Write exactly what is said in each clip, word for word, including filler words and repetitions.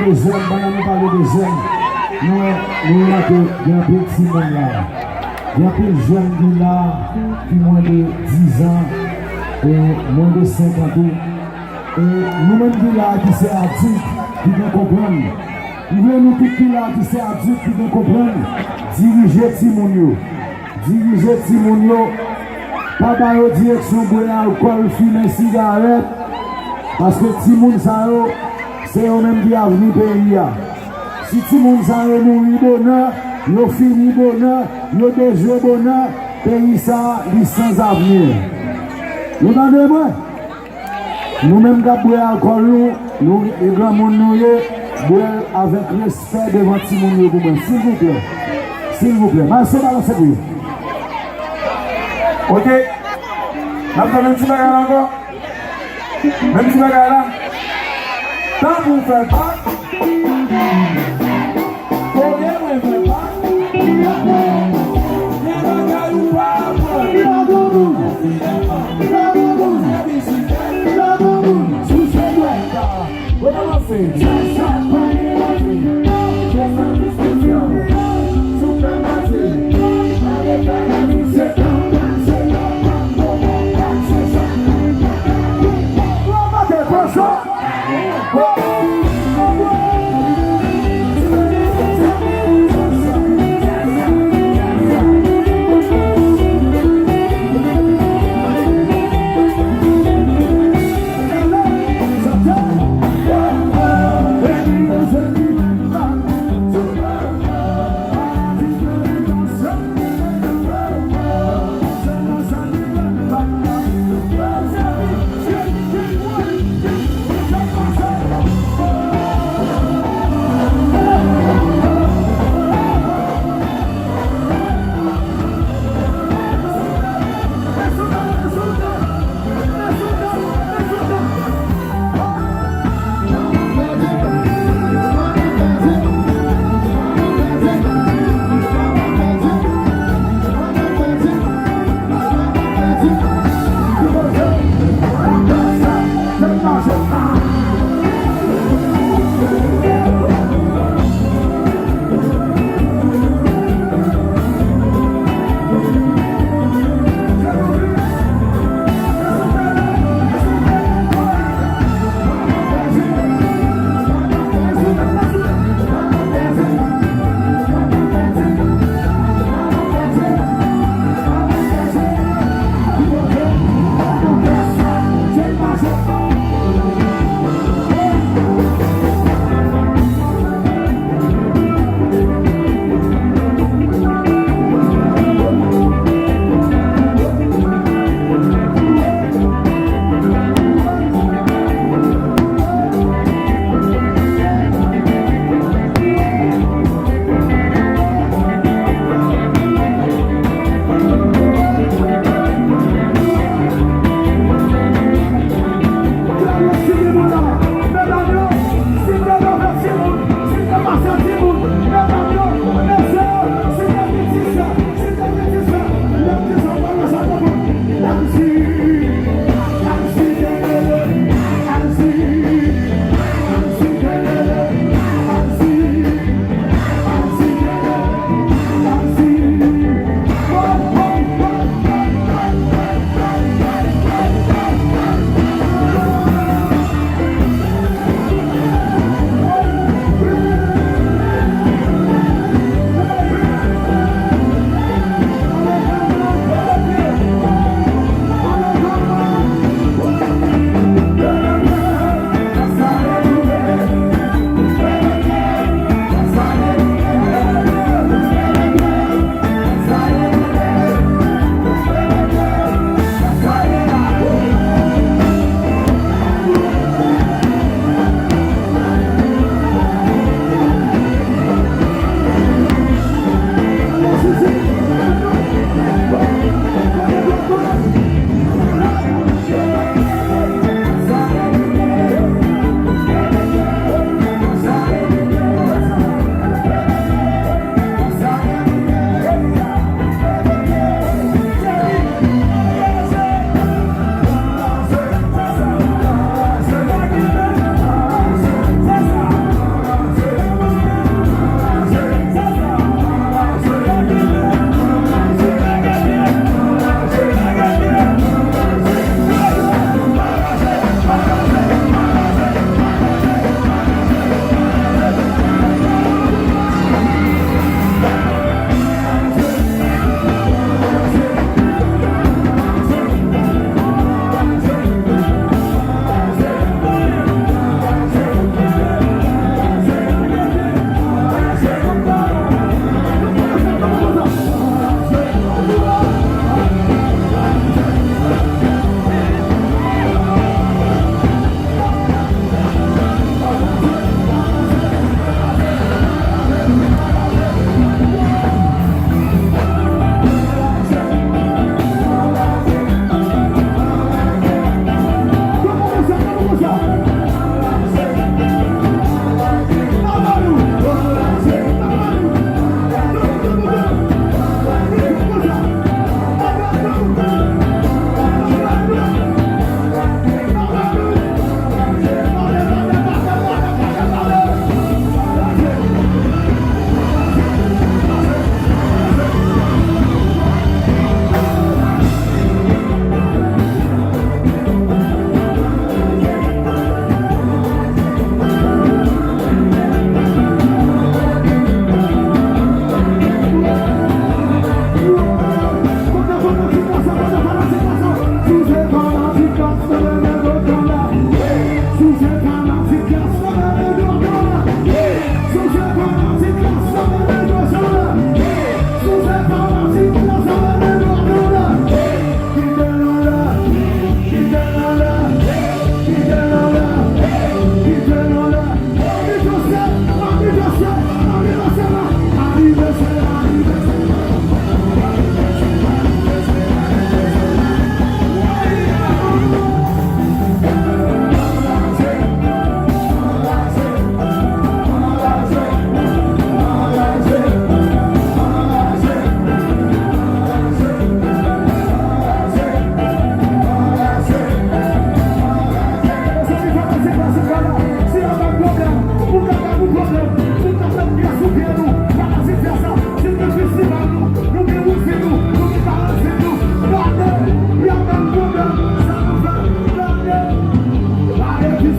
Jèn, pandan nou pale de jèn, nou wè, nou remake gen anpil timoun la. Gen anpil jèn ki la, ki mwens de diz an, e mwens de senkant tou. E nou menm ki la, ki se adilt, ki gen konprann. M vle nou tout ki la, ki se adilt, ki gen konprann, dirije timoun yo. Dirije timoun yo, pa ba yo direksyon bwè alkòl, fimen sigarèt, paske timoun sa yo, se yo menm ki avni peyi a. Si timoun sa yo mouri bonè, yo fini bonè, yo dejwe bonè, peyi sa a, li sanzavni. Nou tande mwen? Nou menm k ap bwè alkòl nou, nou e granmoun nou ye, bwè l avèk respè devan timoun yo pou mwen, silvouplè. Silvouplè. Maestro, balanse pou yo. Ok. N ap fè menm ti bagay la ankò. Menm ti bagay la. Tanpri fè pa. Kote mwen fè pa. Gen bagay ou pa aprann. Sou se dwèt la. Relanse.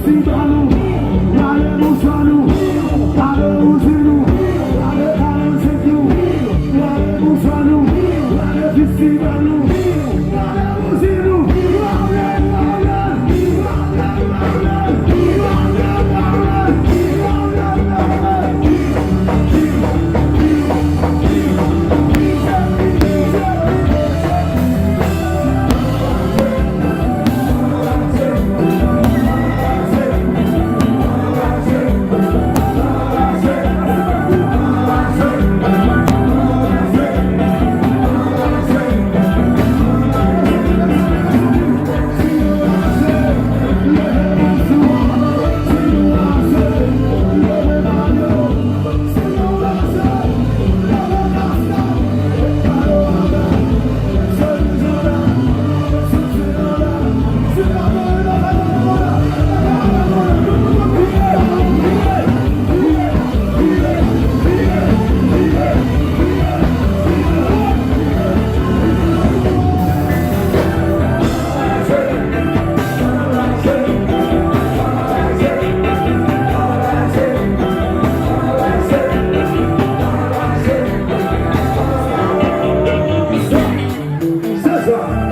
Se sa.